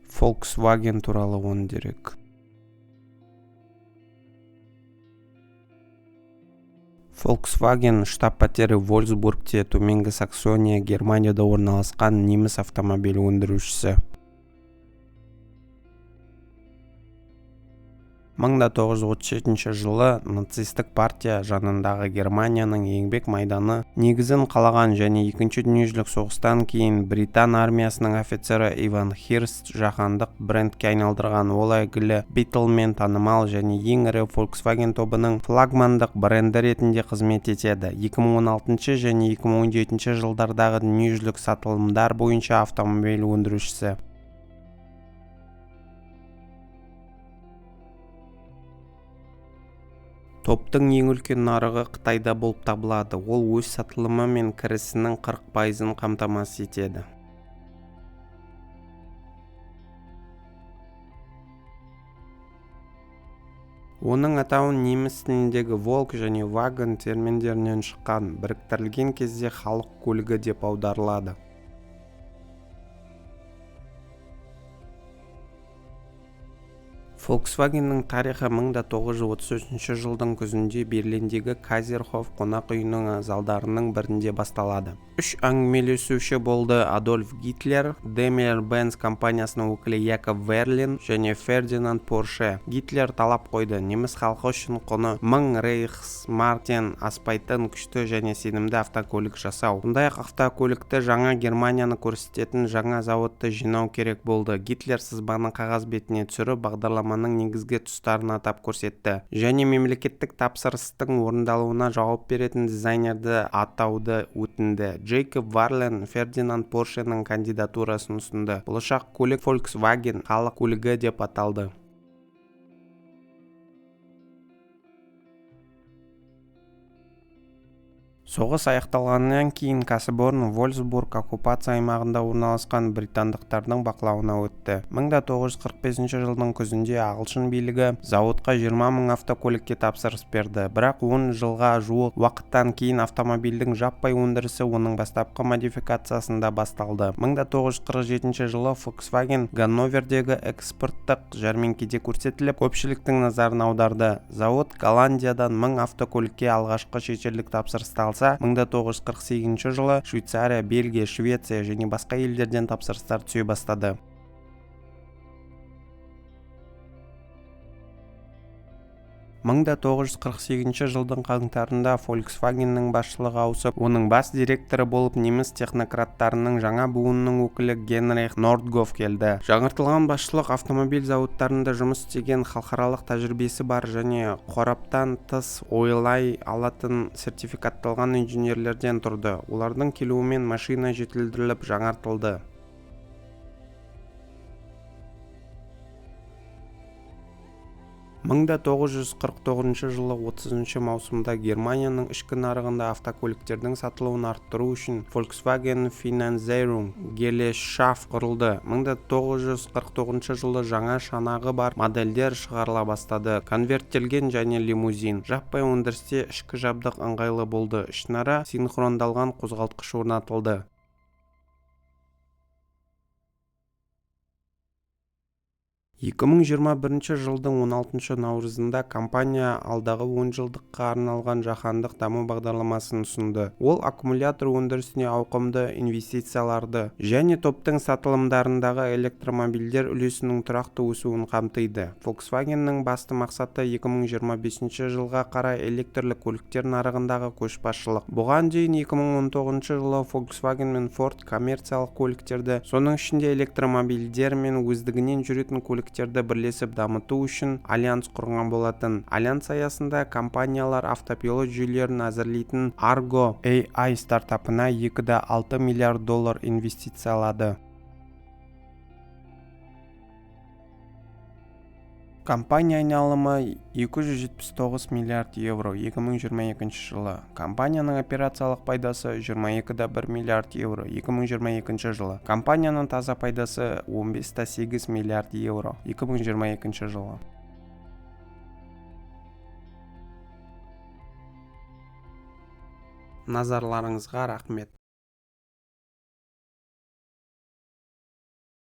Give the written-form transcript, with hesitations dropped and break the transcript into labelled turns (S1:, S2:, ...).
S1: Volkswagen туралы 10 дерек. Volkswagen штаб-пәтері Вольфсбургте, Төменгі Саксония, Германияда орналасқан неміс автомобиль өндірушісі. 1937 жылы нацистік партия жанындағы Германияның еңбек майданы негізін қалаған және Екінші дүниежүзілік соғыстан кейін британ армиясының офицері Иван Хирст жаһандық брендке айналдырған. Ол әйгілі Beetle-мен танымал және ең ірі Volkswagen тобының флагмандық бренді ретінде қызмет етеді. 2016 және 2017 жылдардағы дүниежүзілік сатылымдар бойынша автомобиль өндірушісі. Топтың ең үлкен нарығы Қытайда болып табылады, ол өз сатылымы мен кірісінің 40%-ын қамтамасыз етеді. Оның атауы неміс тіліндегі «Volk» және «Wagen» терминдерінен шыққан, біріктірілген кезде «халық көлігі» деп аударылады. Volkswagen'нің тарихы 1933 жылдың күзінде Берлиндегі Кайзерхоф қонақ үйінің залдарының бірінде басталады. Үш әңгімелесуші болды: Адольф Гитлер, Daimler-Benz компаниясының өкілі Якоб Верлин және Фердинанд Порше. Гитлер талап қойды: неміс халқы үшін құны 1000 рейхсмарктен аспайтын күшті және сенімді автокөлік жасау. Сондай-ақ автокөлікті жаңа Германияны көрсететін жаңа зауытты жинау керек болды. Гитлер сызбаны қағаз бетіне түсіріп, бағдарламаның негізгі тұстарын атап көрсетті және мемлекеттік тапсырыстың орындалуына жауап беретін дизайнерді атауды өтінді. Джейкоб Варлен Фердинанд Поршенің кандидатурасын ұсынды. Болашақ көлік Volkswagen халық көлігі деп аталды. Соғыс аяқталғаннан кейін кәсіпорын Вольфсбург оккупация аймағында орналасқан британдықтардың бақылауына өтті. 1945 жылдың күзінде ағылшын билігі зауытқа 20 мың автокөлікке тапсырыс берді. Бірақ 10 жылға жуық уақыттан кейін автомобильдің жаппай өндірісі оның бастапқы модификациясында басталды. 1947 жылы Volkswagen Ганновердегі экспорттық жәрмеңкеде көрсетіліп, көпшіліктің назарын аударды. Зауыт Голландиядан 1000 автокөлікке алғашқы шетелдік тапсырысты алса, 1948 жылы Швейцария, Бельгия, Швеция және басқа елдерден тапсырыстар түсе бастады. 1948 жылдың қаңтарында Volkswagen'нің басшылығы ауысып, оның бас директоры болып неміс технократтарының жаңа буынының өкілі Генрих Нордгоф келді. Жаңартылған басшылық автомобиль зауыттарында жұмыс істеген халықаралық тәжірибесі бар және қораптан тыс ойлай алатын сертификатталған инженерлерден тұрды. Олардың келуімен машина жетілдіріліп, жаңартылды. 1949 жылы 30 маусымда Германияның ішкі нарығында автокөліктердің сатылуын арттыру үшін Volkswagen Finanzierung Gesellschaft құрылды. 1949 жылы жаңа шанағы бар модельдер шығарыла бастады: конверттелген және лимузин. Жаппай өндірісте ішкі жабдық ыңғайлы болды, ішінара синхрондалған қозғалтқыш орнатылды. 2021 жылдың 16 наурызында компания алдағы онжылдыққа арналған жаһандық даму бағдарламасын ұсынды. Ол аккумулятор өндірісіне ауқымды инвестицияларды және топтың сатылымдарындағы электромобильдер үлесінің тұрақты өсуін қамтиды. Volkswagen'нің басты мақсаты 2025 жылға қарай электрлі көліктер нарығындағы көшбасшылық. Бұған дейін 2019 жылы Volkswagen мен Ford коммерциялық көліктерді, соның ішінде электромобильдер мен өздігінен жүретін көліктерді бірлесіп дамыту үшін альянс құрған болатын. Альянс аясында компаниялар автопилот жүйелерін әзірлейтін Argo AI стартапына 2,6 миллиард доллар инвестициялады. Компания айналымы 279 миллиард евро 2022 жылы. Компанияның операциялық пайдасы 22,1 миллиард евро 2022 жылы. Компанияның таза пайдасы 15,8 миллиард евро 2022 жылы. Назарларыңызға рахмет.